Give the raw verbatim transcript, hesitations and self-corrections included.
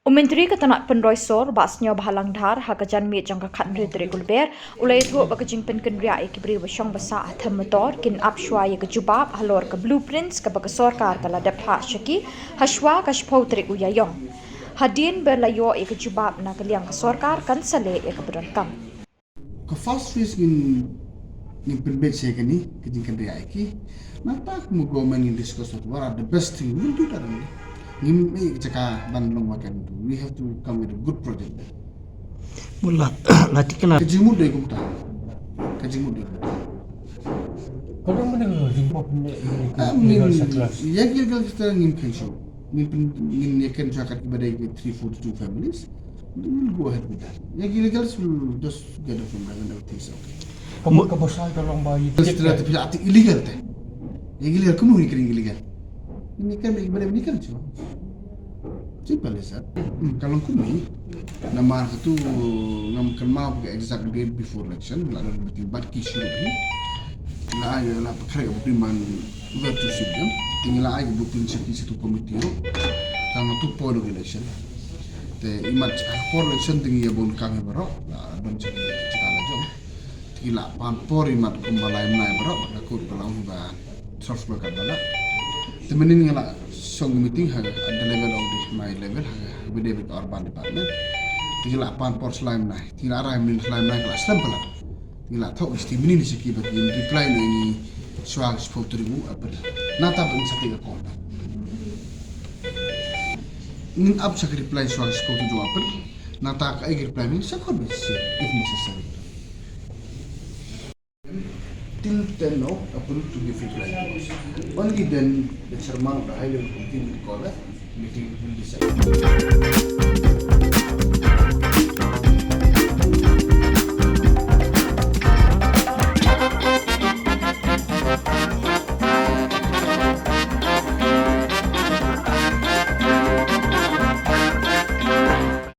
U Myntri ka tnat pynroi sor, Bah Sniawbhalang Dhar, ha ka janmiet jong ka khathynriew tarik u Lber, u la ïathuh ba ka jingpynkynriah ïa ki briew ba shong ba sah ha them motor kin ap shuwa ïa ka jubab halor ka blueprints kaba ka sorkar ka la dep phah sha ki ha shuwa ka shiphew tarik u Ïaïong. Hadien ba la ïoh ïa ka jubab na ka liang ka sorkar, kan sa leh ïa kaba donkam. Ka first phase ngin, ngin pynbeit sha kane ka jingkynriah ïa ki. Nangta kum u government ngin discuss what are the best thing, we'll do that only. Ngim ïohi ka jaka ban long what can do. We have to come with a good project. Mula la tikna. Ka jingmut dei kumta. Ka jingmut dei kumta. Ka dang mending jingmut ne. I mean, ïa ki illegal kita ngin kynshong. Ngin pyn, ngin ïa kynshong kat kiba dei ki three forty-two families. We'll go ahead with that. Ïa ki illegals will just get off from them and everything is okay. Ka ba, ka ba sai ka long ba i. Just try to pila ati illegal te. Ïa ki illegal kumno ni kren illegal. Ni kan ni bade ni kan chu. Simple as that. Hmm, ka long kumno. Namar ka tu ngam kynmaw ka exact date before election, la don meeting bad ki shu hi. La ai la pakre ka bukti man web to see them. Ting la ai ka bukti sha ki satu committee ro. Tang tu por election. Te imat ka por election ting ïa bun kami baroh. La don sha ki sha la jong. Ting la pan por imat kumba lai mnai baroh. La kut ba long ba twelve o'clock bala. Te mynnin nga la shong meeting ha at the level of the, my level ha ka bide bit urban department. Ting la pan por slai mnai. Ting la rai mynnin slai mnai ka la slem pala. Ting la thok isti mynnin sha ki ba ki reply na ngi shuwa shiphew tarik u April. Nangta ba ngin sa take a call. Ngin ap sha ka reply shuwa shiphew tarik u April. Nangta ka ai ka reply mynnin sa call ba si if necessary. Till ten of April to give reply to us. Only then the chairman of the high level committee will call a meeting, will decide.